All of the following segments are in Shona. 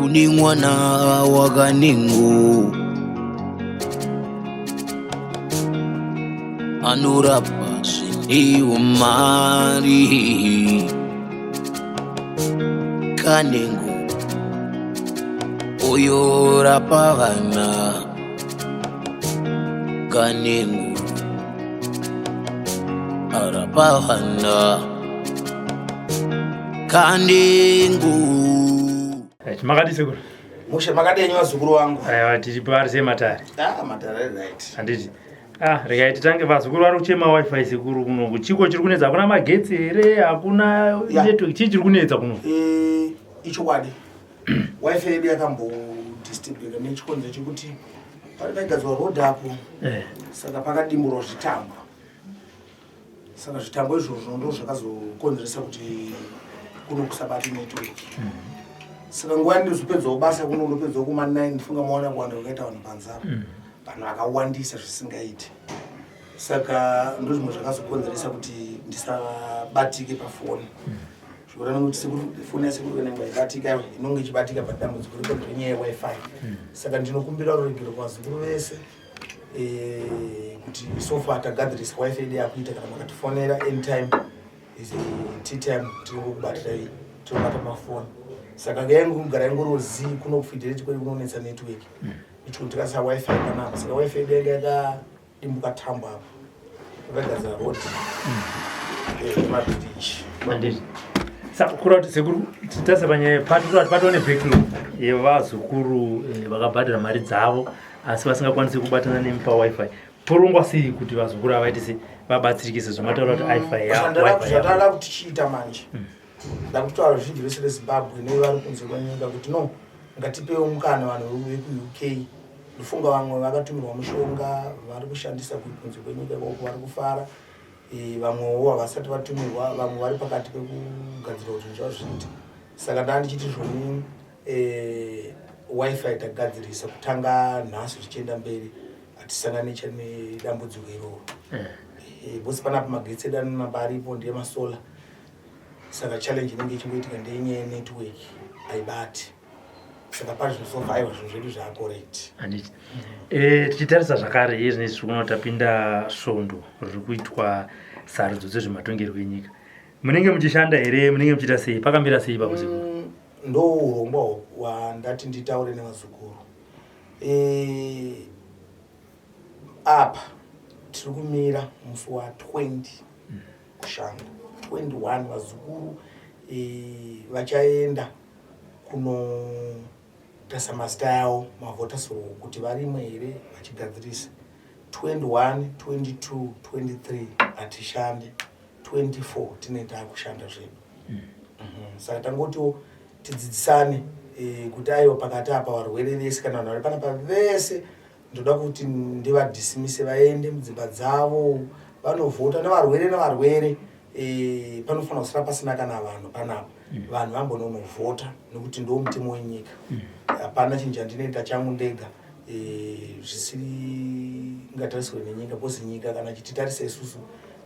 Kune mwana waKanengo anorapa zvine umari. Kanengo uyorapa vana. Kanengo arapa vana. Kanengo. Makadii sekuru? Mushe, makadii henyu vazukuru vangu? Aiwa, tiripo. Ari sei matare? Ah, matare ari right. Handiti? Ah, regai titange. Vazukuru vari kuchema WiFi, sekuru. Kunoku chiko chiri kunetsa? Hakuna magetsi here? Hakuna network? Chii chiri kunetsa kuno? Ichokwadi, WiFi yedu yakambodisturbika nechikonzero chekuti pari paigadzirwa road apo. Saka pakadimburwa zvitambo, saka zvitambo izvozvo ndo zvakazokonzeresa kuti kuno kusabata network. Saka nguva yandinozopedzawo basa kuno, ndopedzawo kuma9. Ndifunga maona kuwanda kwakaita vanhu panze apa. Vanhu vakawandisa zvisingaiti, saka ndo zvimwe zvakazokonzeresa kuti ndisabatike pafoni. Zvikureva kuti sekuru, foni yasekuru kana nguva ibatika, inonge ichibatika, but dambudziko ripo nderenyaya yeWiFi. Saka ndinokumbira ruregero kuvazukuru vese kuti so far tagadzirisa WiFi yedu yakuita. Kana makatifonera anytime is tea time, tinongokubatirai, tinobata mafoni. Saka yaingogara ingoriwo zii kuno kuFidelity kwedu kunonetsa network icho tikasa WiFi panapa. Saka WiFi yedu yanga yakadimbuka tambo apo yakagadzira road mabridge. Handiti? Saka kureva kuti, sekuru, titarisa panyaya pati, kureva kuti patova nebacklog yevazukuru vakabhadhara mari dzavo asi vasingakwanisi kubatana nemi paWiFi. Porongwa sei kuti vazukuru ava vaite se vabatsirike, sezvo mataura kuti ifi WiFi? Zvatada kuti chiita manje, ndakutotaura ruzhinji rwese rweZimbabwe nevari kunze kwenyika kuti no, ngatipewo mukana vanhu vekuUK. Ndofunga vamwe vakatumirwa mushonga vari kushandisa kunze kwenyika ikoko, vari kufara. Vamwewo havasati vatumirwa, vamwe vari pakati pekugadzira kuti zvinhu zvavo zviite. Saka ndaa ndichiti zvoni WiFi tagadzirisa, kutanga nhasi zvichienda mberi hatisangani nedambudziko iroro. Because panapa magetsi edu anonamba aripo, ndiye masolar. Saka challenge inenge ichingoitika ndeyenyaya yenetwork haibati. Saka pari zvino so far, aiwa, zvinhu zvedu zvaacorrect. Handiti? Tichitarisa zvakare iye zvinezvi, tiri kuona kuti tapinda svondo riri kuitwa sarudzo dzezvematongerwo enyika. Munenge muchishanda here? Munenge muchiita sei? Pakamira sei ipapo, sekuru? Ndo urongwa hwandati nditaure nevazukuru. Apa tiri kumira musi wa20 kushanda, 21 vazukuru vachaenda kunotarisa mazita yavo mavoters roll kuti varimo here, vachigadzirisa. 21, 22, 23 hatishande, 24 tinenge taakushanda zvedu. Saka tangotiwo tidzidzisane kuti aiwa, pakati apa varwere vese kana vanhu vari panapa vese, ndoda kuti ndivadismise vaende mudzimba dzavo vanovhota, nevarwere nevarwere. Panofanira kusara pasina kana vanhu panapa. Vanhu vambononovhota nekuti ndo mutemo wenyika. Hapana chinhu chandinoita changu ndega zvisiri ngatarisirwe nenyika, because nyika kana chititarisa isusu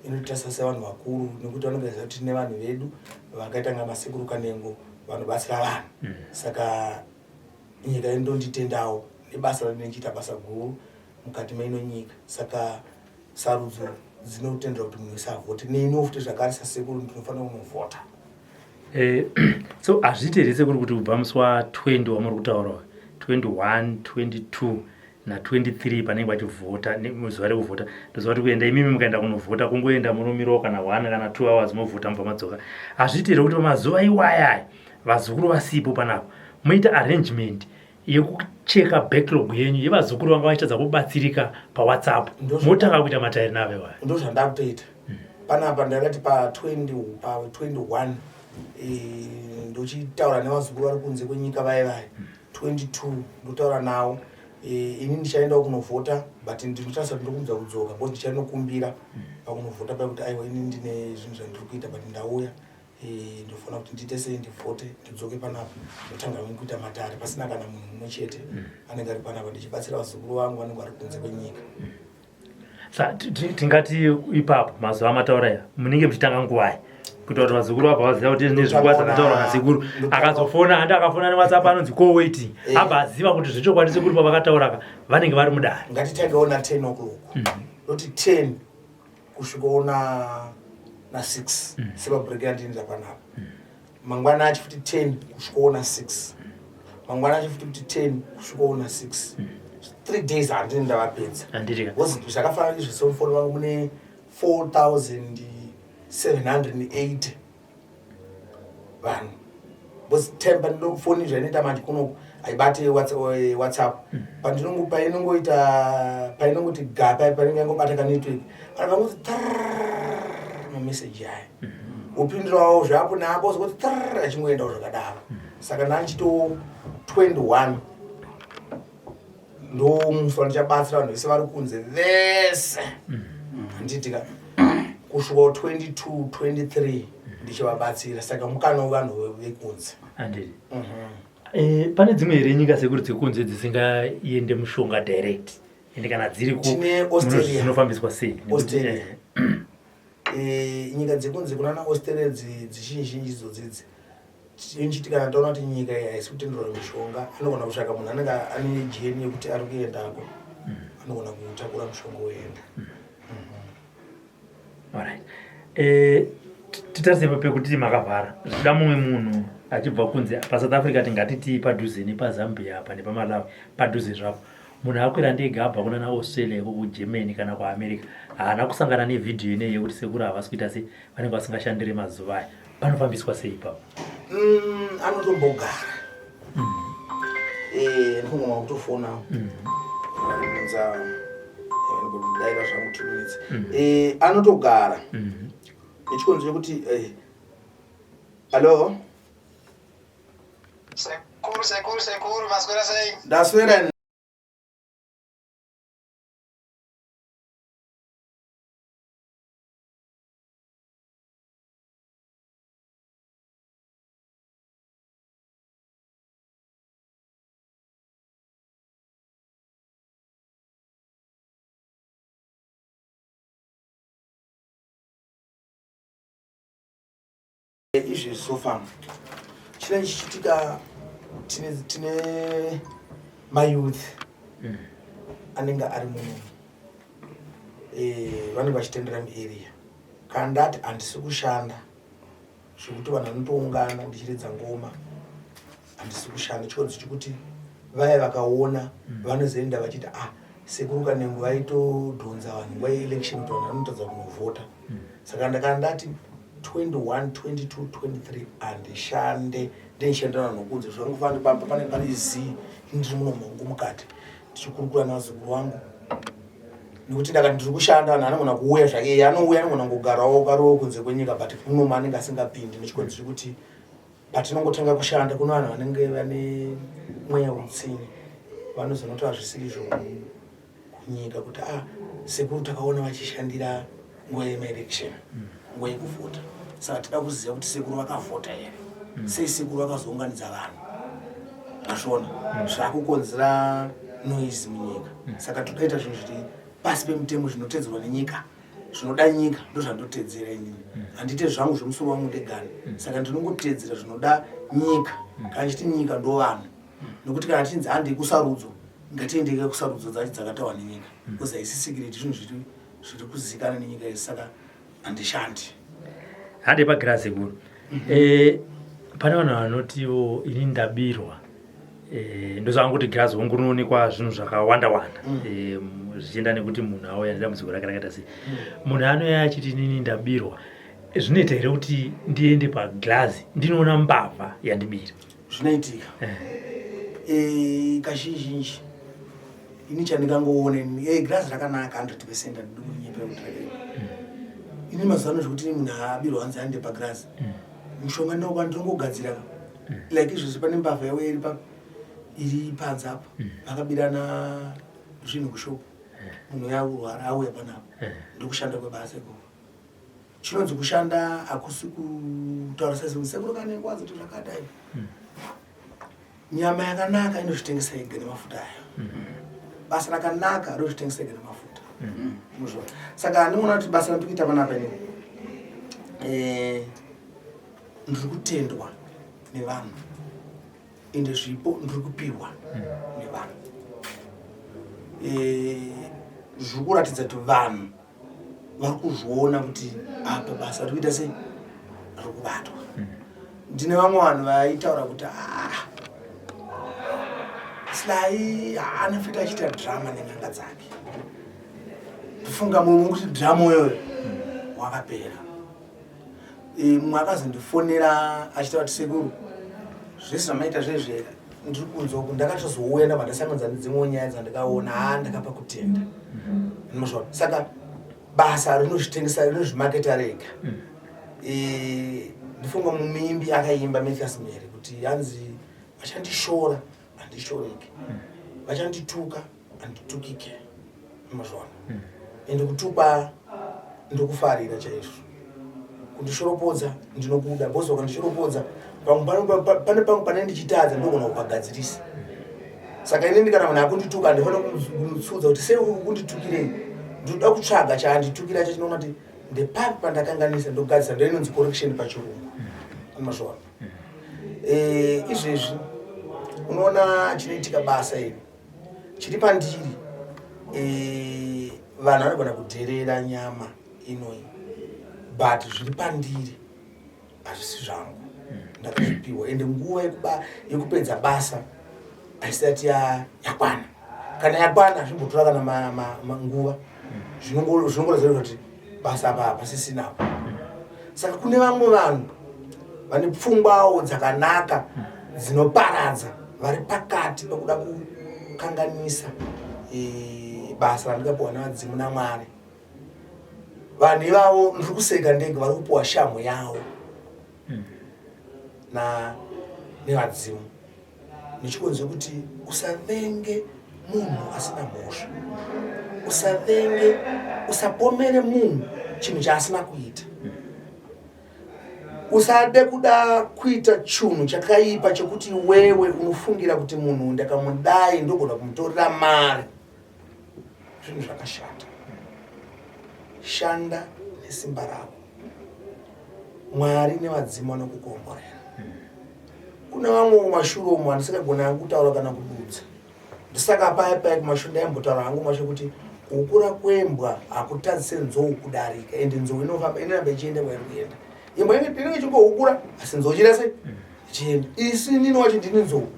inotitarisa sevanhu vakuru, nekuti vanogaziva kuti tine vanhu vedu vakaita nga masekuru Kanengo vanobatsira vanhu. Saka nyika inonditendawo nebasa randinochiita, basa guru mukati meino nyika. Saka sarudzo dzinotendera kuti munhu wese avhote, neiniwo futi zvakare sasekuru ndinofanira kunovhota. So hazviiti here, sekuru, kuti kubva musi wa20 wamuri kutaura, 21, 22 na23 panenge vachivhota, zuva rekuvhota, ndoziva kuti kuenda imimi mukaenda kunovhota kungoenda munomirawo kana 1 kana 2 hours, movhota, mubva madzoka. Hazviiti here kuti pamazuva iwayaya vazukuru vasipo panapa muita arrangement yekucheka backlog yenyu yevazukuru vanga vachitadza kubatsirika paWhatsApp, motanga kuita matairi navo iwaya? Ndo zvandakutoita panapa. Ndakati pa20, pa21 ndochitaura nevazukuru vari kunze kwenyika vaye vaye. 22 ndotaura navo. Ini ndichaendawo kunovhota, but ndinotarisa kuti ndokumudza kudzoka, because ndichanokumbira pakunovhota pakuti aiwa, ini ndine zvinhu zvandiri kuita, but ndauya, ndofanira kuti ndiite sei, ndivhote, ndidzoke panapa, ndotanga kuita matare pasina kana munhu mumwe chete anenge ari panapa, ndichibatsira vazukuru vangu vanenge vari kunze kwenyika. Sa tingati ipapo mazuva amataura ya munenge muchitanga nguvai? Kuita kuti vazukuru vabva vaziva kuti nezvinguva dzakataurwa nasekuru. Akazofona handi akafona newhatsapp anonzi call waiting. Eh. Abva aziva kuti zvechokwadi sekuru pavakataura ka vanenge vari mudare. Ngatitagewo na 10 o'clock. Ndoti 10 kusvikawo na na 6 semabreak andinoita panapa. Mangwana acho futi 10 kusvikawo na 6. Mangwana acho futi kuti 10 kusvikawo na 6. 3 days handini ndavapedza. Handiti ka. Because zvakafanana izvi semufoni wangu mune 4780 vanhu. Because 10 pandinofoni zvainoita manje kunoku haibate WhatsApp. Pandinongo painongoita painongoti ga paya panenge yangobata ka network. Vanhu vangoti tarrrr mameseji aya. Wopindurawo zvapo naapo wozoti tarrrr achingoendawo zvakadaro. Saka ndandichito 21 ndomusi wandichabatsira vanhu vese vari kunze vese. Handiti ka kusvika 22 23 ndichivabatsira, saka mukana wevanhu vekunze. Handiti. Pane dzimwe here nyika sekuri dzekunze dzisingaende mushonga direct, ende kana dziri ku Tine Australia. Dzinofambiswa sei? Nekuti, Australia. Nyika dzekunze kunana Australia dzizhinji idzodzidzi chinchiti kana taona kuti nyika iyi haisi kutenderwa mishonga, anogona kutsvaka munhu anenge ane jeni yekuti ari kuendako, anogona kutakura mushonga woenda. Alright. Titarise pekuti makavhara zvichida mumwe munhu achibva kunze paSouth Africa, tingatiti padhuze nepaZambia apa nepaMalawi padhuze zvapo, munhu akwira ndege abva kuna naAustralia iko kuGermany kana kuAmerica, haana kusangana nevhidhiyo ineyi yekuti sekuru havasi kuita sei, vanenge vasingashandiri mazuva aya, panofambiswa sei ipapo? Anotombogara. Ndinogona kutofona varibvunza daira zvangu 2 minutes. Anotogara nechikonzero chekuti hallo. Sekuru, sekuru, sekuru, maswera sei? Ndaswera. Izvezvi sofa chinenge chichiitika, tine mayouth anenge ari muno, vanenge vachitendera muarea. Kana ndati handisi kushanda, zvekuti vanhu vanotoungana ndichiridza ngoma, handisi kushanda, chikonzo chekuti vaya vakaona vanozoenda vachiti, ah, sekuru Kanengo vaitodhonza vanhu nguva yeelection kuti vanhu vanotadza kunovhota. Saka ndakana ndati 21 22 23 handishande, ndichishandira vanhu kunze. Zvangofanira pane pane zii, ndiri muno mangu mukati ndichikurukura nevazukuru vangu, nekuti ndakati ndiri kushanda, vanhu anogona kuuya zvake. Iye anouya, anogona kungogarawo kariwo kunze kwenyika, but munomu anenge asingapindi nechikonzo chekuti patinongotanga kushanda kune vanhu vanenge vane mweya utsinye, vanozonoti hazvisiri izvo kunyika kuti, ah, sekuru takaona vachishandira nguva yemaelection, nguva yekuvhota, saka tida kuziva kuti sekuru vakavhota here, sei sekuru vakazounganidza vanhu. Mazviona, zvakukonzera noise munyika. Saka todaita zvinhu zviri pasi pemutemo, zvinotedzerwa nenyika, zvinoda nyika, ndo zvandotedzera inini. Handiite zvangu zvemusoro wangu ndegani. Saka ndinongotedzera zvinoda nyika. Kana chiti nyika, ndo vanhu, nekuti kana tichinzi handei kusarudzo, ngatiendeke kusarudzo dzacho dzakataurwa nenyika, because haisi secret, zvinhu zviri kuzivikanwa nenyika yese. Saka handishandi. Hande pagirazi sekuru. Pane vanhu vanotiwo ini ndabirwa. Ndozvangu kuti girazi hongu rinoonekwa zvinhu zvakawanda wanda, zvichienda nekuti munhu auya nedambudziko rake rakaita sei. Munhu anouya achiti inini ndabirwa, zvinoita here kuti ndiende pagirazi ndinoona mbavha yandibira? Zvinoitika. Kazhinji ini chandingangoona ini, girazi rakanaka 100%, handidi kunyepera kuti rakaipa. Ini mazuva ano zvekuti munhu abirwa hanzi ande pagirazi, mushonga ndinokuva ndinongogadzira like izvozvi. Pane mbavha yauya iri pa iri panze apa, vakabirana zvinhu kushopu, munhu yakurwara auya panapa. Ndokushanda kwebasa ikoko. Chinonzi kushanda hakusi kutaura sezvinhu sekuru Kanengo wazoti zvakadai. Nyama yakanaka inozvitengesa yega nemafuta ayo. Basa rakanaka rinozvitengesa yega nemafuta. Muzvo saka ndinoona kuti basa randiri kuita panapa ini, Ndiri kutendwa nevanhu, ende zvipo ndiri kupiwa nevanhu. Zviri kuratidza kuti vanhu vari kuzviona kuti apa basa riri kuita sei, riri kubatwa. Ndine vamwe vanhu vaitaura kuti, ah, Sly anofita achiita drama nen'anga dzake. Ndifunga mumwe kuti drama uyoyo wakapera. Mumwe akazondifonera achitaura kuti, "Sekuru, zvese zvamaita zvezve ndiri kunzwa ku ndakatozouya, ndabva ndasanganidza nedzimwewo nyaya dzandikaona. Ha, ndakapa kutenda." Unozvaona, saka basa rinozvitengesa, rinozvimaketa rega. Ndifunga muimbi akaimba Mathias Mhere kuti hanzi, "Vachandishora, handishoreke, vachandituka, handitukike." Unozvaona, ende kutukwa ndokufarira chaizvo. Kundishoropodza ndinokuda, because wakandishoropodza pamwe pane pamwe pane ndichitadza, ndogona kupagadzirisa. Saka inini kana munhu akundituka, handifanira kumutsudza kuti sei uri kunditukirei. Ndinoda kutsvaga chaanditukira chacho, chinoona kuti ndepapi pandakanganisa, ndogadzisa. Ndo inonzi correction pachirungu, unozviona. Izvezvi unoona chinoitika, basa iri chiri pandiri, vanhu vanogona kudherera nyama inoi, but zviri pandiri hazvisi zvangu, ndakazvipiwa. Ende nguva yekupedza basa haisati yakwana. Kana yakwana, hazvimbotora kana nguva, zvinongoratidza kuti basa apa hapasisinapo. Saka kune vamwe vanhu vane pfungwawo dzakanaka dzinoparadza, vari pakati pekuda kukanganisa basa randikapiwa nevadzimu naMwari. Vanhu ivavo ndiri kuseka ndega, vari kupiwa shamhu yavo na nevadzimu, nechikonzero kuti usavenge munhu asina mhosva, usavenge, usapomere munhu chinhu chaasina kuita, usade kuda kuita chinhu chakaipa chekuti iwewe unofungira kuti munhu ndakamudai ndogona kumutorera mari. Zvinhu zvakashata. Shanda nesimba rako, Mwari nevadzimu vanokukomborera. Kuna vamwe mumashure umu handisingagoni hangu kutaura kana kududza. Ndisaka paya paya kumashure ndaimbotaura hangu mashure kuti kukura kwembwa hakutadzise nzou kudarika, ende nzou inofamba, inoramba ichienda kwairi kuenda. Imbwa inenge ichingohukura, asi nzou ichiita sei? Ichienda. Isi nini wacho ndini nzou.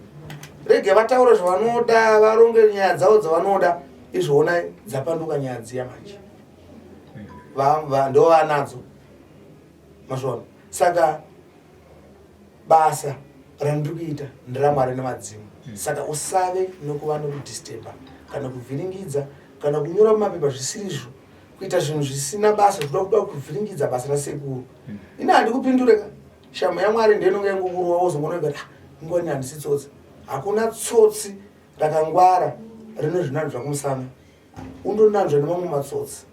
Rege vataura zvavanoda, varonge nyaya dzavo dzavanoda. Izvoona dzapanduka nyaya dziya manje, ndo vanadzo mazvona. Saka basa randiri kuita nderaMwari nemadzimu. Saka usave nekuva nekudisturba kana kuvhiringidza kana kunyora mumapepa zvisirizvo, kuita zvinhu zvisina basa zvinoda kuda kuvhiringidza basa rasekuru. Ini handikupindure ka. Shamu yaMwari ndeinonge yangokurova, wozongoona kuti, ah, ngoni handisi tsotsi. Hakuna tsotsi rakangwara rinozvinanzva kumusana, undonanzva nemamwe matsotsi.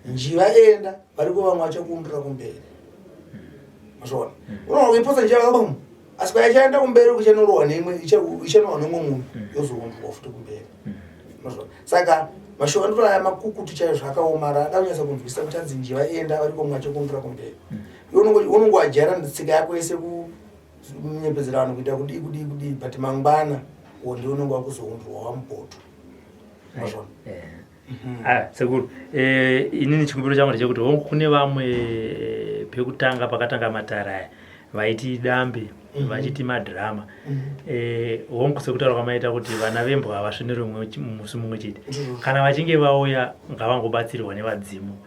Njiva enda, variko vamwe vachakuundura kumberi. Mazvaona, unoona kuipotsa njiva bum, asi kwaichaenda kumberi kuchanorohwa neimwe, ichanorohwa nemumwe munhu, yozoundurwa futi kumberi. Mazvaona, saka mashoko anotora aya makukutu chaizvo, akaomara, akanyatsa kunzwisisa kuti anzi njiva enda, variko mumwe achakuundura kumberi. Iwe unonge wajaira tsika yako yese kunyepedzera vanhu, kuita kudii kudii kudii, but mangwana wo ndiwe unonge wakuzoundurwa wamupoto. Mazvaona. Ah, sekuru, inini chikumbiro changu ndechekuti, hongu, kune vamwe pekutanga pakatanga matara aya vaiti dambe, vachiti madhirama. Hongu, sekutaura kwamaita kuti vana vembwa havasviniri musi mumwe chete, kana vachinge vauya ngavangobatsirwa nevadzimu,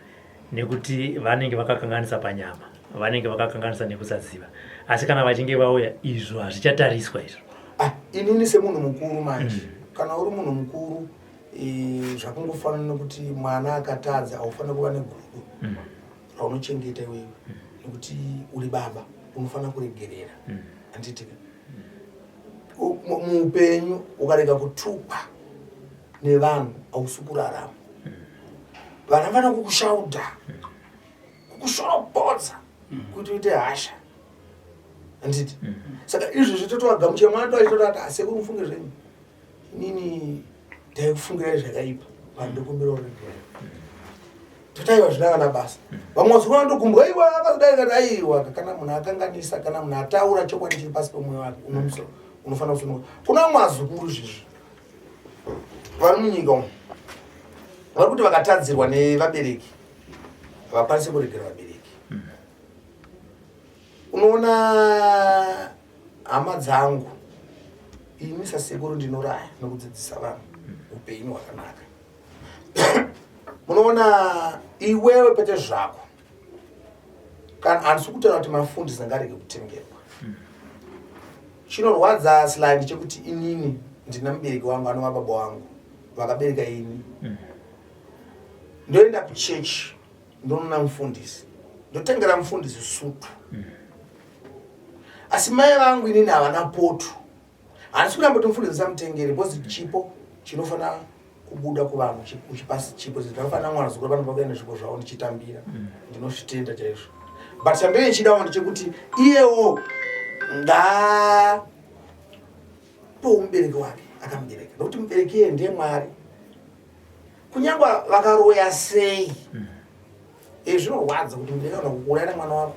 nekuti vanenge vakakanganisa panyama, vanenge vakakanganisa nekusaziva. Asi kana vachinge vauya, izvo hazvichatariswa izvo. Ah, inini semunhu mukuru manje, kana uri munhu mukuru, zvakungofanana nekuti mwana akatadza, haufanira kuva negudo raunochengeta iwewe, nekuti uri baba, unofanira kuregerera, handitika? Muupenyu ukarega kutukwa nevanhu, hausi kurarama. Vana vana kukushaudha, kukushoropodza kuti uite hasha, handiti? Saka izvozvo totovagamuchira. Mwana toachitoti, "Asekuru, mufunge zvenyu, inini ndaikufungirai zvakaipa, vanhu ndokumbira uregerero." Toti aiwa zvina kana basa. Vamwe vazukuru vanotogumbwa aiwa akazodai kati aiwa kana munhu akanganisa kana munhu ataura chokwadi chiri pasi pemwoyo wake unofanira kusununguka. Kuna vamwe vazukuru zvezvi vari munyika umu vari kuti vakatadzirwa nevabereki havakwanisi kuregera vabereki. Unoona hama dzangu ini sasekuru ndinoraya nokudzidzisa vanhu upenyu hwakanaka. Munoona iwewe pete zvako kana handisi kutaura kuti mafundisi angarege kutengerwa. Chinorwadza sly ndechekuti inini ndina mubereki wangu anova baba wangu vakabereka ini. Ndoenda kuchechi ndonoona mufundisi ndotengera mufundisi sutu. Asi mai vangu inini havana poto. Handisi kuramba kuti mufundisi samutengere because chipo chinofanira kubuda kuvanhu uchipasi chipo zvinofanira mwana zukuru pano pakuenda zvipo zvavo ndichitambira. Ndinozvitenda chaizvo. But chandinenge ndichidawo ndechekuti iyewo ngaapewo mubereki wake akamubereka, nokuti mubereki iye ndiye Mwari. Kunyange vakaroya sei, zvinorwadza kuti mubereki kana kuuraya nemwana wako.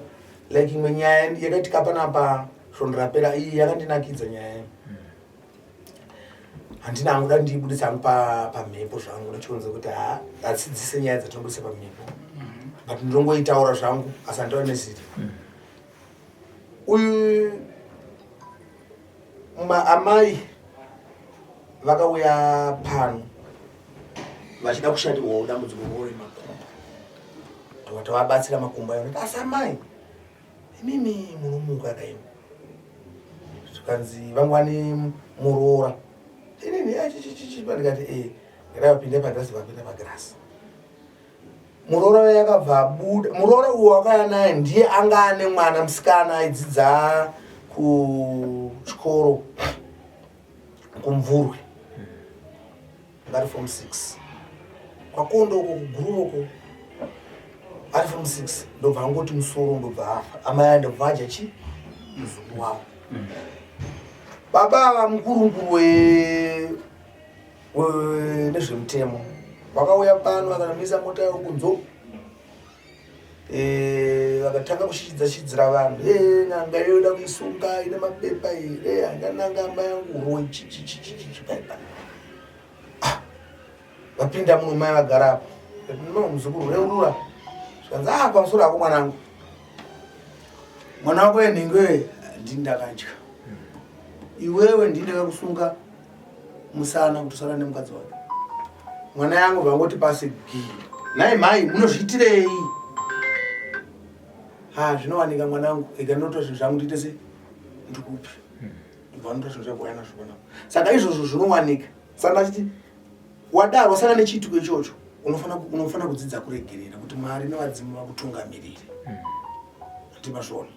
Like imwe nyaya yakaitika panapa svondo rapera iyi yakandinakidza nyaya iyi. Handina hangu da ndiibudisa hangu pamhepo zvangu nechikonzero kuti hatsidzise nyaya dzatinobudisa pamhepo, but ndinongoitaura zvangu asi handitauri nezita. Uyu amai vakauya pano vachida kushandirwawo dambudziko remakumbo, tavabatsira makumbo ayo. Asi amai imimi munomuka kaimi, zvikanzi vangwani muroora inini chichichichi, ndikati ndakavapinda pagrasi, vapinda pagrasi. Muroora yakabva abuda. Muroora uwo wakauya naye ndiye anga ane mwana musikana aidzidza kuchikoro kuMvurwe, ngari form 6 kwakondo uko kuguru uko, ari form 6. Ndobva angoti musoro ndobva afa. Amai aya ndobva adya chi muzukuru wavo. Baba ava mukuru nezvemutemo vakauya pano vakanomisa mota yavo kunzo, vakatanga kushichidza shidzira vanhu, n'anga yoda kuisunga ine mapepa here, hangananga amba yangu uroi chichichichichi paipa. Vapinda muno mai vagara apo, no muzukuru reurura. Zvikanzi pamusoro ako mwanangu, mwana wako yenhingo ndini ndakadya iwewe, ndini ndakakusunga musana kuti usara nemukadzi wake. Mwana yangu vangoti pasi gi. Nhai mhai munozviitirei? Ha, zvinowanika mwanangu, ega ndinotora zvinhu zvangu ndiite se ndikupi ndobva notora zvinhu zvako yana nazvo panapa. Saka izvozvo zvinowanika. Saka ndachiti wadaro wasana nechiitiko ichocho, unofanira kudzidza kuregerera kuti Mwari nevadzimu vakutungamirire. Handimazviona.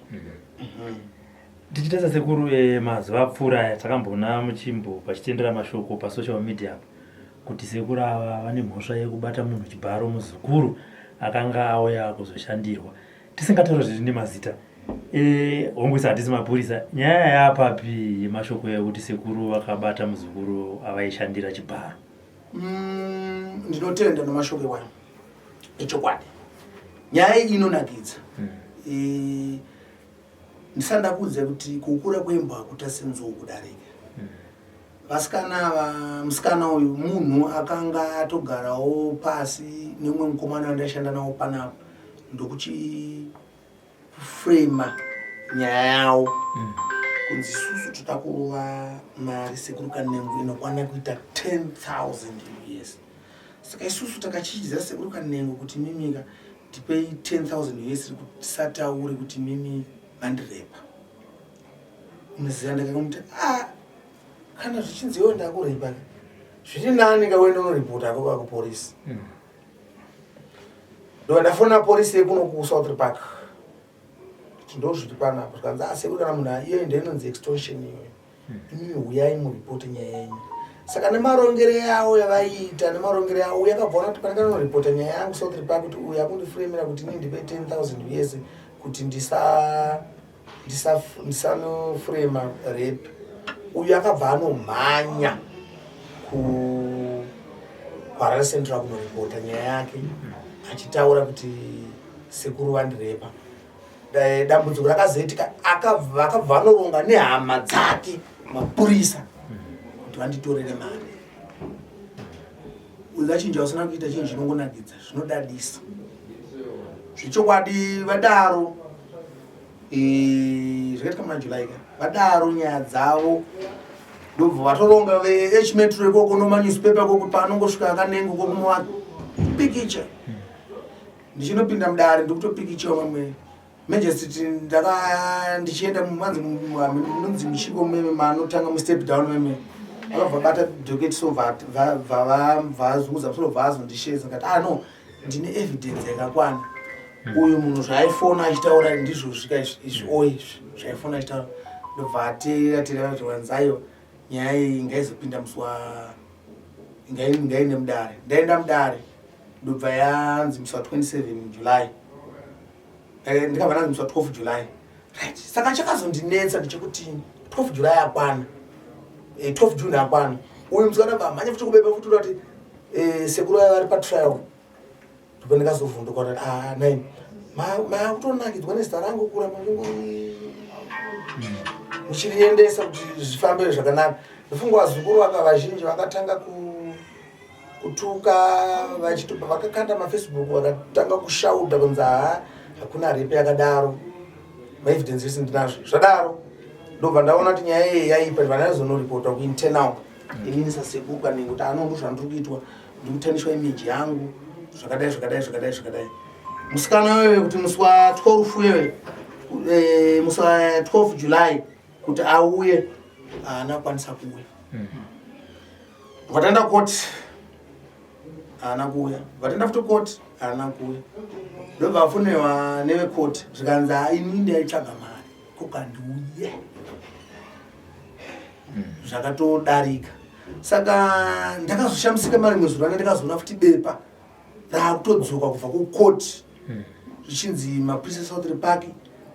Tichitasa sekuru, mazuva apfuura aya takamboona muchimbo pachitendera mashoko pasocial media apo kuti sekuru ava vane mhosva yekubata munhu chibharo, muzukuru akanga auya kuzoshandirwa, tisingataura zviri nemazita. Hongu isa hatisi mapurisa. Nyaya yapapi yemashoko ekuti sekuru vakabata muzukuru avaishandira chibharo? Ndinotenda nemashoko iwayo echokwadi. Nyaya iyi inonakidza. Ndisati ndakuudza kuti kukura kwembwa hakuta senzou kudarika. Vasikana ava, musikana uyu munhu akanga atogarawo pasi nemumwe mukomana wandaishanda nawo panapa, ndokuchifrema nyaya yawo kunzi isusu toda kurova mari sekuru Kanengo inokwana kuita 10,000 US. Saka isusu takachichidzira sekuru Kanengo kuti mimika tipei 10,000 US kuti tisataure kuti mimi mandirepa. Unoziva ndakamuti kana zvichinzi iwe ndakurepa, zviri nani kauenda unoripota ako kupolisi. Ndobva ndafona polisi yekuno kuSouth Park kuti ndozviri panapa. Zvikanzi sekuru kana munhu iyoyo ndo inonzi extortion iyoyo, imimi huyai muripote nyaya yenyu. Saka nemarongere yavo yavaiita, nemarongere yavo uyu akabva ona kuti pane kanoripota nyaya yangu South Park kuti uyu akundifuremera kuti inini ndipe 10,000 US kuti ndisanofurema rape. Uyu akabva anomhanya kuHarare Central kunoripota nyaya yake. Achitaura kuti sekuru vandirepa. Dambudziko rakazoitika akabva vanoronga nehama dzake mapurisa kuti vanditorere mari. Uza chinhu chausina kuita chinhu chinongonakidza zvinodadisa. Zvechokwadi vadaro zvakaitika muna July ka vadaro nyaya dzavo ndobva vatoronga veHmetro ikoko nomanewspaper ikoko paanongosvika akanengo ikoko movapikicha. Ndichinopinda mudare ndikutopikichawo vamwe Majesty ndaka ndichienda manzi munonzi muchiko meme manotanga mustep down meme vakabva bata docket so vazunguza musoro vazondishedza ndikati ah no ndine evidence yakakwana uyu munhu zvaaifona achitaura ndizvo zvika izvi o izvi zvaifona achitaura ndobva ateera teera kuti wanzaiwa nyaya iyi ngaizopinda musi wa ngaine mudare ndaenda mudare ndobva yanzi musi wa 27 July ndikabva ndanzi musi wa 12 July right. Saka chakazondinetsa ndechekuti 12 July akwana 12 June akwana uyu musikana bva mhanya futi kubepa futi kuti sekuru vaya vari patrial ndipo ndikazovhunduka kuti ah nai makutonakidzwa nezita rangu kuramba muchiriendesa kuti zvifambe zvakanaka. Ndofunga vazukuru vanga vazhinji vakatanga kutuka vachitobva vakakanda mafacebook vakatanga kushauda kunzi haa hakuna repe yakadaro maevidence ese ndinazvo. Zvadaro ndobva ndaona kuti nyaya iyi yaipa ndibva ndazonoripota kuinternal inini sasekuru kanenge kuti ano ndo zvandiri kuitwa ndikutanishwa image yangu zvakadai zvakadai zvakadai zvakadai. Musikana wewe kuti musi wa 12 wewe musi wa 12 July kuti auye haana kukwanisa kuuya. Vataenda court haana kuuya, vataenda futi court haana kuuya, ndobva afonewa nevecourt zvikanzi haa ini ndaitsvaga mari kokandiuye zvakatodarika. Saka ndakazoshamisika mari mwezi rana ndikazoona futi bepa raakutodzoka kubva kucourt zvichinzi mapurisa eSouth Park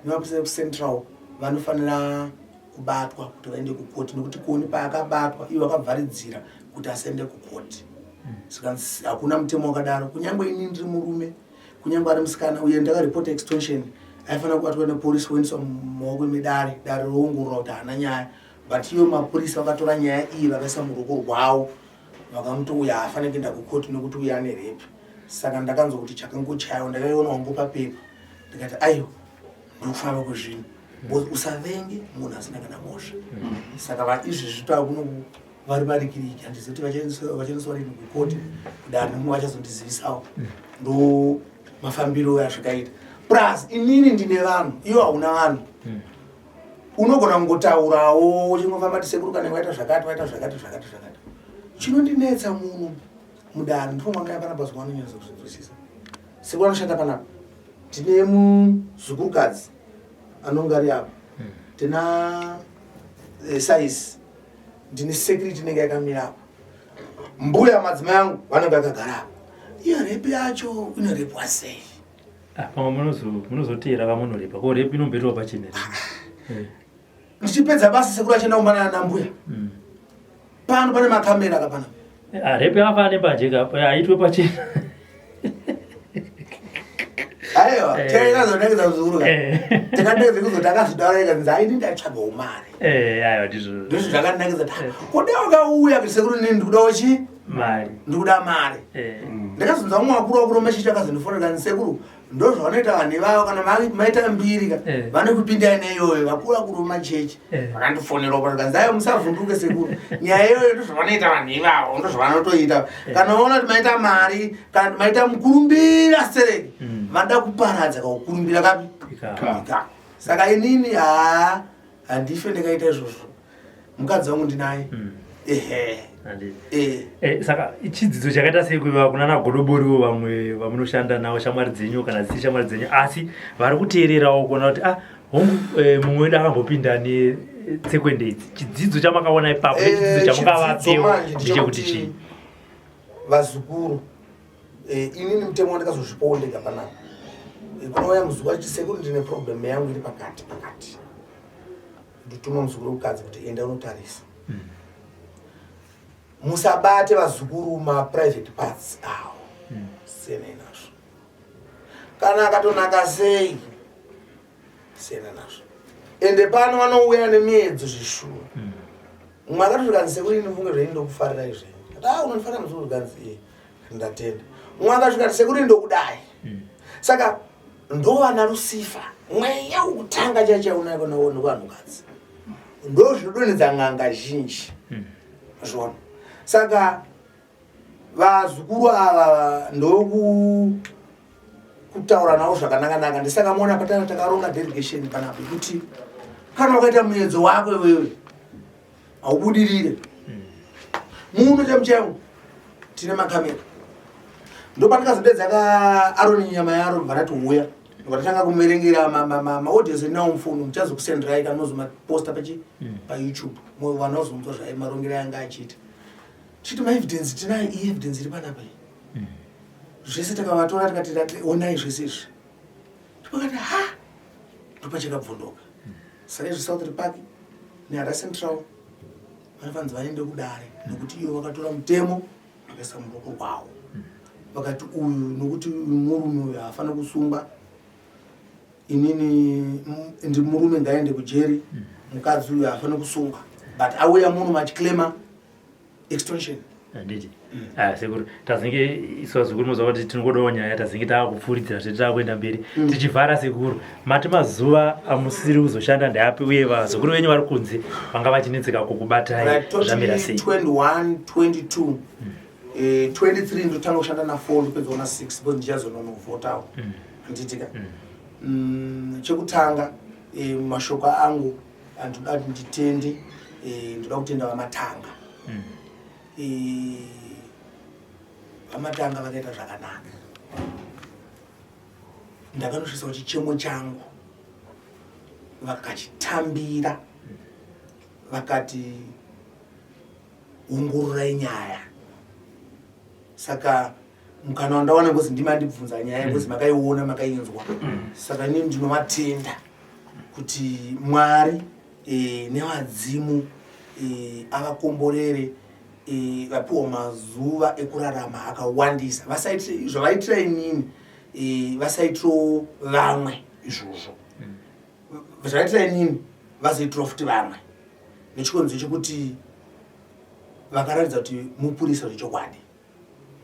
nemapurisa ekuCentral vanofanira kubatwa kuti vaende kukoti nekuti Koni paakabatwa ivo vakabvaridzira kuti asaende kukoti. Saka hakuna mutemo wakadaro kunyange ini ndiri murume kunyange ari musikana uye ndakaripota extortion aifanira kubatwa nepolisi voendeswa mumaoko emedare dare roongorora kuti haana nyaya but iyo mapurisa vakatora nyaya iyi vakaisa muruoko rwavo vakamuti uyu haafaniri kuenda kukoti nekuti uyu ane repi. Saka ndakanzwa kuti chakangochayawo ndakaiona wangu papepa ndikati aiwa ndokufamba kwezvinhu because usavenge munhu asina kana mhosva. Saka izvezvi taakuno vari varikiriki handizivi kuti vachaendeswa rini kukoti kudare nemumwe vachazondizivisawo ndo mafambiro azvikaita. Plus inini ndine vanhu iwo hauna vanhu unogona kungotaurawo uchingofamba ti sekuru kana waita zvakati waita zvakati zvakati zvakati. Chinondinetsa muno mudare ndifunga ndaya panapa zuva anonyatsa kuzvinzwisisa. Sekuru anoshanda panapa tine muzukurukadzi anonga ari apa tina size ndine security inenge yakamira apa mbuya madzimai angu vanenge vakagara apa. Iyo repi yacho inorepwa sei? Pamwe munozoteera vamunorepa ko repi inomboitwa pachena here? Ndichipedza basa sekuru achienda kumba nambuya pano pane makamera kapana. Repi yakafanana nembanje ka haitwe pachena. Aiwa chakazonakidza muzukuru ka takandakidza kuzoti akazvidaura ikanzi haini ndaitsvagawo mari. Aiwa ndizvo ndizvo zvakanakidza kuda wakauya kuti sekuru nini ndikudawo chi mari ndikuda mari. Ndakazonzwa mumwe wakuru wakuru machichi akazondifonera kanzi sekuru ndozvavanoita vanhu ivavo kana maita mbiri ka vanokupindai neiyoyo vakuru vakuru vemachechi vakandifonera pano kanzi aiwa musavhunduke sekuru nyaya iyoyo ndozvavanoita vanhu ivavo ndozvavanotoita kana vaona kuti maita mari kana kuti maita mukurumbira stereki vada kuparadza kaukurumbira kapi ika. Saka inini haa handife ndakaita izvozvo mukadzi wangu ndinaye. Ehe. Saka chidzidzo chakaita sei kuiva kuna nagodoboriwo vamwe vamunoshanda navo shamwari dzenyu kana dzisiri shamwari dzenyu asi vari kuteererawo kuona kuti hongu mumwe wedu akambopinda netsekwende idzi chidzidzo chamakaona ipapo nechidzidzo chamukavapewo ndechekuti chii? Vazukuru inini mutemo wandakazozvipawo ndega panapa kunouya muzukuru achiti sekuru ndine problem yangu iri pakati pakati ndotuma muzukuru wekukadzi kuti enda unotarisa. Musabate vazukuru maprivate parts awo siyanai nazvo. Kana akatonaka sei, siyana nazvo. Ende pano vanouya nemiedzo zvishuwa. Mumwe akati zvikanzi, "Sekuru, ini mfunge zvenyu, ndokufarirai zvenyu." Ati, "Ah, unondifarira muzukuru?" Zvikanzi, "Eh." "Ndatenda." Mumwe akasvika ati, "Sekuru, ndokudai." Saka ndovana Lucifer, mweya wokutanga chaichaiunaiko nevanhukadzi, ndo zvinodonhedza n'anga zhinji zvona. Saka vazukuru ava ndoku kutaura navo zvakanaka-naka. Ndisaka muona patana takaronga delegation panapa yekuti kana ukaita muedzo wako iwewe haubudirire muno chaimu chaimu, tine makamera. Ndopandikazodedza ka Aroni, nyama yaAroni, bva rati uya, ndobva kumuverengera maaudios endinawo mufoni. Muchazokusenderai kana mozomaposta pachi paYouTube, vanhu vazonzwa zvai marongero anga achiita. Chiti maevidence tinayo, iyi evidence iri panapa iyi. Zvese takavatora, tikati, "Onai zvese izvi." Tipakati ha, ndopachakabvunduka. Saka izvi South Park neHarare Central vanofanira vaende kudare, nekuti ivo vakatora mutemo vakaisa muruoko rwavo, vakati uyu, nokuti uyu murume uyu haafaniri kusungwa, inini ndi murume, ngaende kujeri, mukadzi uyu haafaniri kusungwa, but auya muno machiclaima extortion. Handiti? Ah, sekuru, tazinge isu vazukuru, moziva kuti tinongodawo nyaya. Tazinge taakupfuuridzira zvedu, taakuenda mberi. Tichivhara, sekuru, mati mazuva amusiri kuzoshanda ndeapi, uye vazukuru venyu vari kunze vanga vachinetseka kukubatai, Right, toti zvamira sei? 21, 22, 23 ndotanga kushanda na4, ndopedzawo na6, because ndichazononovhotawo, handitika? Chekutanga, mashoko angu andoda kuti nditende, ndoda kutenda VaMatanga. VaMatanga vakaita zvakanaka. Ndakanosvitsawo chichemo changu, vakachitambira, vakati, "Ongororai nyaya." Saka mukana wandawana, ngozi ndimandibvunza nyaya, ngozi makaiona, makainzwa. Saka inini ndinovatenda kuti Mwari nevadzimu avakomborere, vapiwa mazuva ekurarama akawandisa. Vasaitire zvavaitira inini, vasaitirawo vamwe izvozvo zvavaitira inini, vazoitirawo futi vamwe, nechikonzero chekuti vakaratidza kuti mupurisa zvechokwadi,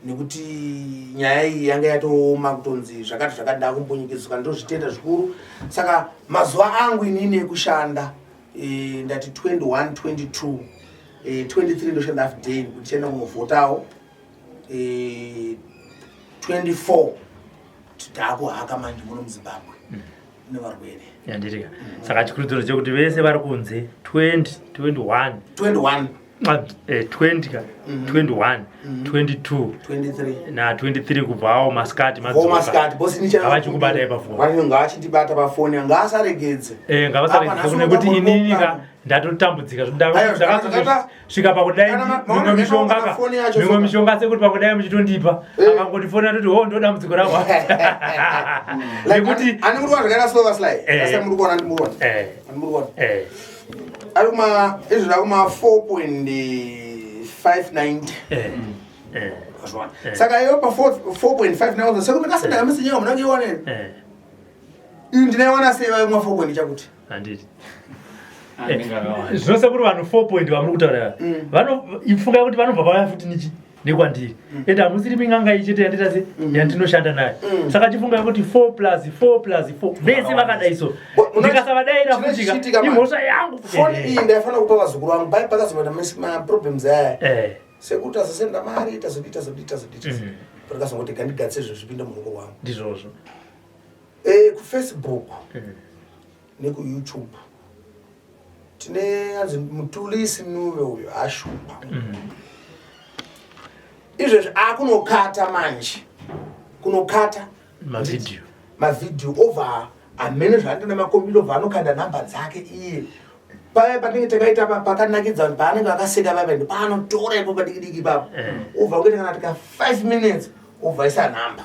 nekuti nyaya iyi yanga yatooma kutonzi zvakati zvakati, ndakumbunyikidzwa. Ndozvitenda zvikuru. Saka mazuva angu inini ekushanda, ndati 21, 22, 23 ndoshanda half day kuti tiende kunovhotawo. 24 taakuhaka manje muno muZimbabwe nevarwere. Yanditika. Saka chikurudziro chekuti vese vari kunze, 20, 21, 21. Ah, 20 ka, 21, 22 23. Na23, kubvawo masikati. Masikati bosi. Ngavachikubatai pafoni. Ngavachindibata pafoni, ngaasaregedze. Ngavasaregedze. Apa nekuti nhasi inini ka unoda ndatotambudzika. Aiwa, Ndakazosvika pakudai Kana mimwe maona mishonga ka foni yacho mimwe soka. mishonga, sekuti pakudai muchitondipa, akangondifona toti, "Ho, ndo dambudziko rako," nekuti Ani muri kuona zvakaita silver slide? Asa muri kuona, ndi muri kuona? Ani muri kuona? Eh. Ari kuma izvo kuma 4.590. Eh, eh. Azvona. Saka iyo pa 4.59 sekuti ndakasenda message yangu, munange ione. Iyi ndinaiwana sei vayo mwa 4 point chakuti? Handiti? Zvino sekuri vanhu 4 point vamuri kutaura, ifunga kuti vanobva vauya futi nichi nekwandiri, ende hamusiri ming'anga iyi chete yandiita se yandinoshanda nayo. Saka chifunga kuti 4 plus 4 plus 4, vese vakadai so, ndikasavadaira Chine futika chichiitika, man. imhosva yangu. Foni iyi ndaifanira kupa vazukuru vangu, pai pakazoita maproblems aya. Sekuti tazosenda mari, tazodii, tazodii, tazodii, tazodii. Pakazongoti gandigatse zvinhu zvipinde muruoko rwangu. Ndizvozvo. KuFacebook nekuYouTube tine anzi Mutulisi Nuve, uyo ashupa. Izvezvi akunokata manje, kunokata mavhidhiyo. Mavhidhiyo over hamene zvaanoita nemakombiyuta, obva anokanda nhamba dzake iye. Paya patinenge takaita pakanakidza vanhu, paanenge akaseka vaya, ndo paanotora ipo padiki diki ipapo, obva kuita kana tika 5 minutes, obva isa nhamba.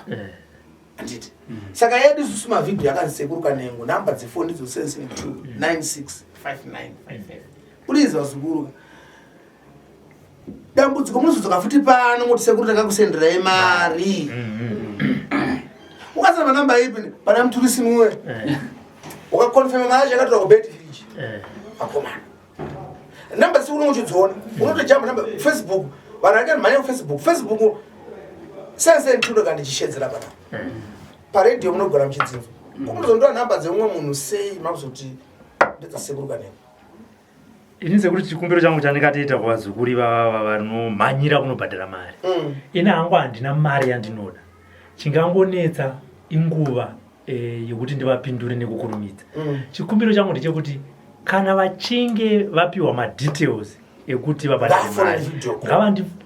Handiti? Saka yedu isusu mavhidhiyo akanzi Sekuru Kanengo, nhamba dzefoni ndidzo 772 96 5955. Please vazukuru, dambudziko munozodzoka futi pano moti, "Sekuru, takakusenderai mari." Ukasina manamba ipi pana Muturisi muwe. Ukaconfirma mari yacho yakatorwa kuBeitbridge. Akomana. Namba dzisi unonge uchidziona. Unotojamba namba Facebook. Vanhu vanoita mhanya kuFacebook. Facebook sense ndinoga ndichishedzera pana. Paradio munogara muchidzinzwa. Kunozondoa namba dzemumwe munhu sei makuzoti ndedzasekuru kanengo. Ini sekuti chikumbiro changu chandingatoita kuvazukuru ivava vanomhanyira kunobhadhara mari. Ini hangu handina mari yandinoda. Chingangonetsa inguva yekuti ndivapindure nekukurumidza. Chikumbiro changu ndechekuti kana vachinge vapiwa madetails ekuti vabhadhare Ngavafonere mari, video call.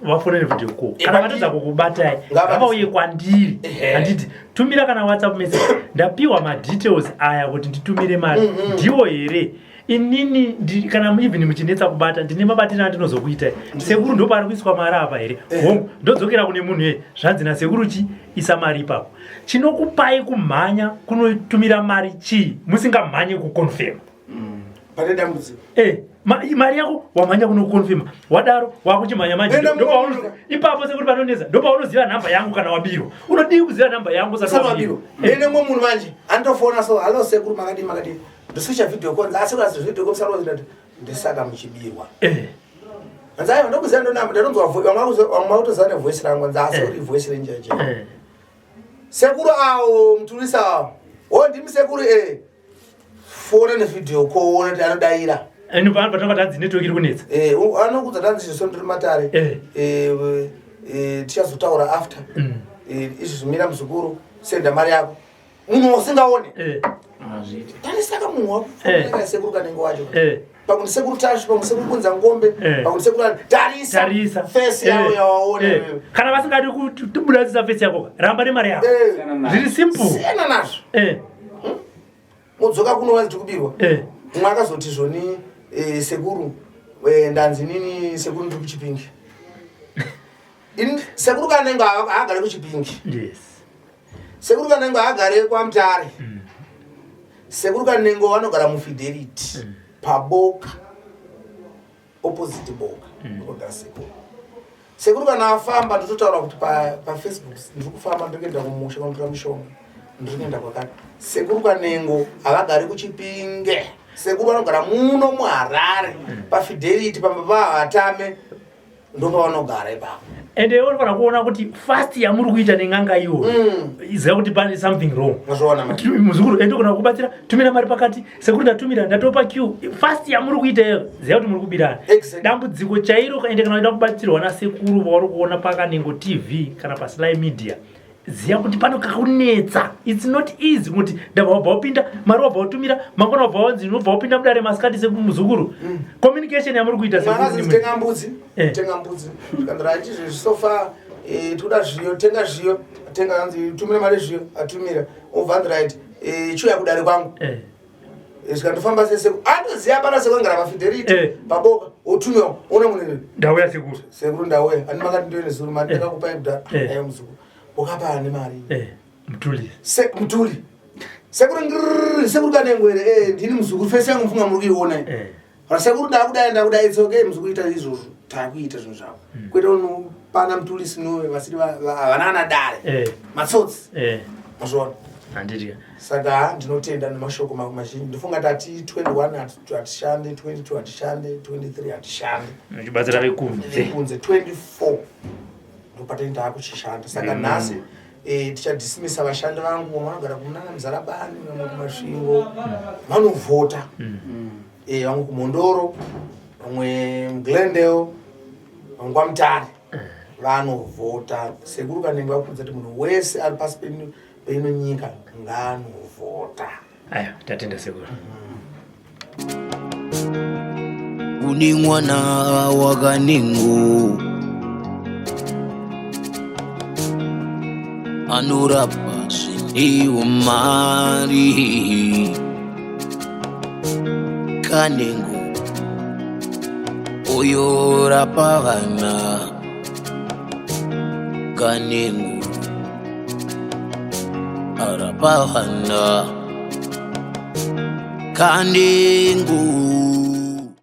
ngavafonere video call. Kana vatadza kukubatai, ngavauye kwandiri. Handiti tumira kana WhatsApp message, ndapiwa madetails aya kuti nditumire mari. Ndiwo here? Inini kana even muchinetsa kubata, ndine mabatiro andinozokuitai. Sekuru ndo pari kuiswa mari apa here? Hongu, ndodzokera kune munhu ye zvanzi nasekuru chi isa mari ipapo. Chinokupai kumhanya kunotumira mari chii musingamhanyi kuconfirm? Pane dambudziko. Mari yako wamhanya kunoconfirma, wadaro wakuchimhanya manje. Enda munoona. Ipapo sekuri panonetsa, ndopaunoziva nhamba yangu kana wabirwa. Unodii kuziva nhamba yangu usati Usati wabirwa? wabirwa. Ende mumwe munhu manje anotofona so, hello sekuru, makadii, makadii. Ndoswitcha video call, asi kasi video call musati wazvida kuti ndisaka muchibirwa. Hanzi aiwa ndokuziva ndonamba, ndatonzwa vamwe vakutoziva nevoice rangu, hanzi asi uri voice renjeje. Sekuru awo, Muturisa awo. O ndimi sekuru Fona nevideo call uone kuti anodaira. Ende patanga tanzi network iri kunetsa. Anokudza tanzi izvo ndiri matare. Tichazotaura after. Izvi zvimira muzukuru, senda mari yako. Munhu usingaone. Tarisaka munhu wako. Sekuru Kanengo wacho. Pamwe sekuru Tashu, pamwe sekuru Kunza Ngombe, pamwe sekuru ani. Tarisa. Tarisa. Face yavo yawaona iwewe. Kana vasingadi kutibudisa face yako, ramba nemari yako. Zviri simple. Siyana nazvo. Mudzoka kuno wanzi tikubirwa. Mumwe akazoti zvoni sekuru, ndanzi nini sekuru ndiri kuChipingi. Ini sekuru Kanengo haagare kuChipingi. Sekuru Kanengo haagare kwaMutare. Sekuru Kanengo vanogara muFidelity. Paboka. Opposite Boka. Vanogara sekuru. Sekuru kana afamba ndototaura kuti paFacebook ndiri kufamba, ndiri kuenda kumusha kunotora mishonga. Ndiri kuenda kwakati. Sekuru Kanengo havagari kuChipinge. Sekuru vanogara muno muHarare. PaFidelity pamba paHatame ndopavanogara ipapo. Ende iwe unofanira kuona kuti fast yamuri kuita nen'anga iyoyo. Iziva kuti pane something wrong. Mazviona manje. Muzukuru, ende ugona kubatsira, tumira mari pakati, sekuru ndatumira, ndatopa queue. Fast yamuri kuita iyo, ziva kuti muri kubirana. Dambudziko chairo, ende kana uchida kubatsirwa nasekuru vauri kuona paKanengo TV kana paSly Media, ziva kuti pano kakunetsa. It's not easy kuti ndabva wabva wapinda, mari wabva watumira, mangwana wabva wanzi unobva wapinda mudare masikati sekumuzukuru. Communication yamuri kuita Mwana sekuru azinzi ndimwe. tenga mbudzi, tenga mbudzi. Zvikanzi right, izvezvi so far, toda zviyo, tenga zviyo, tenga hanzi tumira mari zviyo, atumira. Obva hanzi right, chiuya kudare kwangu. Zvikandofamba sesekuru. Andoziva pana sekuru angara paFidelity, paBoka, otumiwa, ona munhu. Ndauya sekuru. Sekuru ndauya. Ani makati ndoene zuru, mari ndakakupai kudhara. Ayo muzukuru. Wakapa ani mari? Mutuli. Mutuli. Sekuru ngrrr, sekuru Kanengo here? Ndini muzukuru, face yangu mfunga muri kuiona iyi. Kana sekuru ndakudai, ndakudai, it's okay muzukuru ita izvozvo. Takuita zvinhu zvako. Kwete unopana Mutuli sinowe vasiri havana ana dare. Matsotsi. Mazviona? Handiti. Saka ndinotenda nemashoko mazhinji. Ndofunga tati 21 hatishande, 22 hatishande, 23 hatishande. Muchibatsira vekunze. Vekunze 24. Ndopatenge takuchishanda. Saka nhasi tichadismissa vashandi vangu, vamwe vanogara kunana Muzarabani, vamwe kuMasvingo, vanovhota. Vamwe kuMhondoro, vamwe muGlendale, vamwe kwaMutare. Vanovhota. Sekuru Kanengo vakuudza kuti munhu wese ari pasi peino nyika ngaanovhota. Aya, tatenda sekuru. Kune mwana waKanengo anorapa zvine mari. Kanengo uyorapa vana. Kanengo arapa vana. Kanengo.